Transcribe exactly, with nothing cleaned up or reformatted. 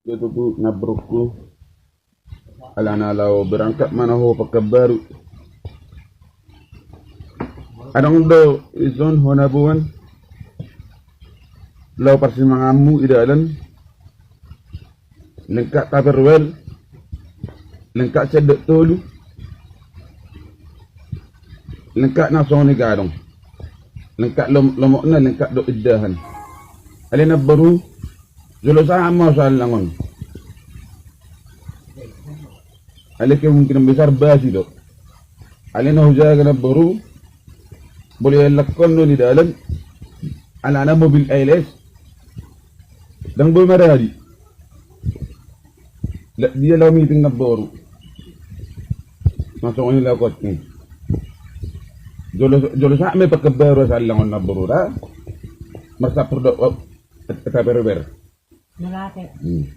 Ito tu namborungku, alana laho berangkat ma na ho Pekanbaru. Adong do dison ho na boan laho parsimanganmu di dalan. Lengkap Tupperware, lengkap sendok tolu, lengkap na songon i gadong, lengkap lom-, lomokna, lengkap dohot indahan. Ale namboru, jolo sahat ma ho siallang on. Ale kemungkinan besar basi do. Ale na hujaga namboru, boi diallanghon do di dalan, alana mobil A L S ndang boi maradi. Dia laho meeting namboru. Masuk ni laho kotting. Jolo, jolo sahat ma i Pekanbaru siallang on namboru da. Marsampur do, oh, Tupperware. Hmm.